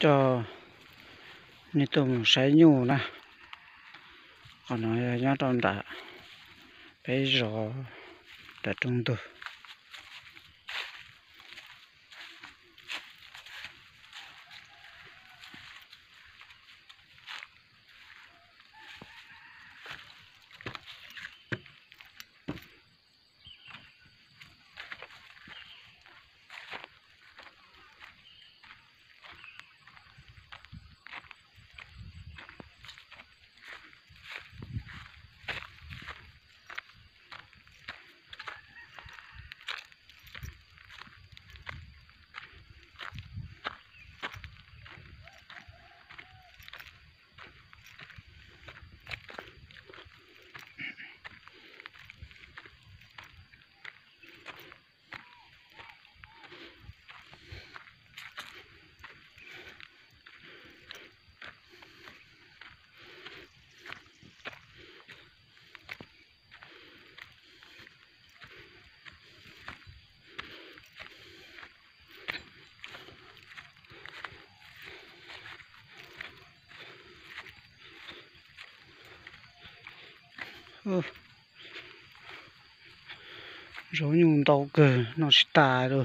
Coj nej tuaj mus saib nyuj na. Qhov no yog nyob rau nram peb zos nram rooj ntug. Zaub nyuj ntau kawg noj tsis tas li.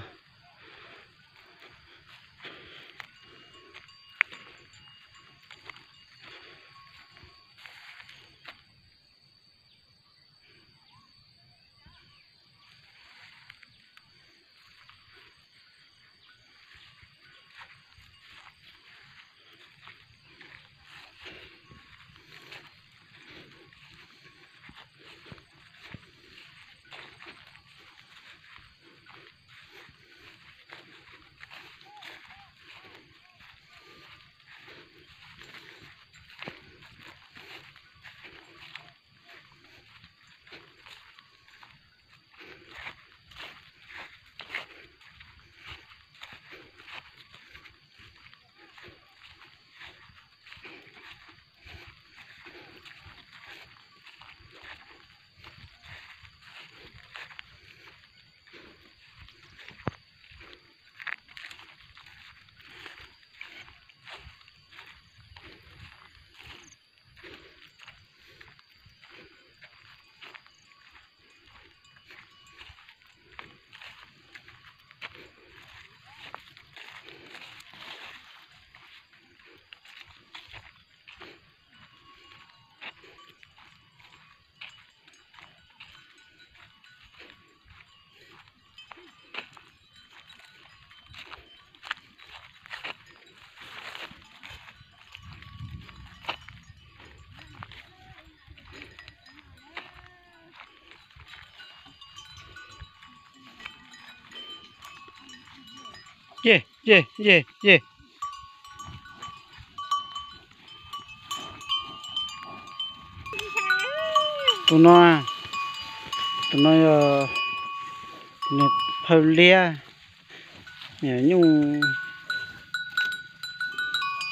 Ye, ye, ye, ye. Tus no, tus no yog niag phawj liab, niag nyuj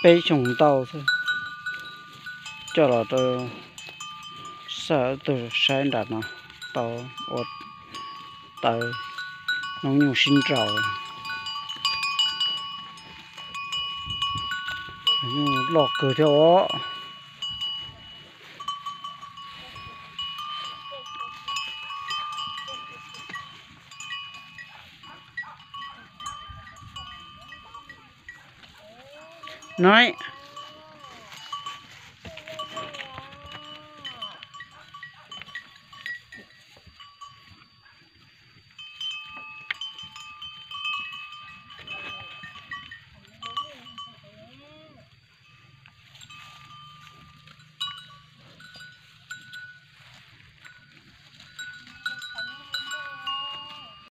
peb xyoos ntau xwb. Coj los rau sawv tus saib nram no tau ua taws noob nyuj sib nraus. Nyuj loj kawg thiab os. Nói.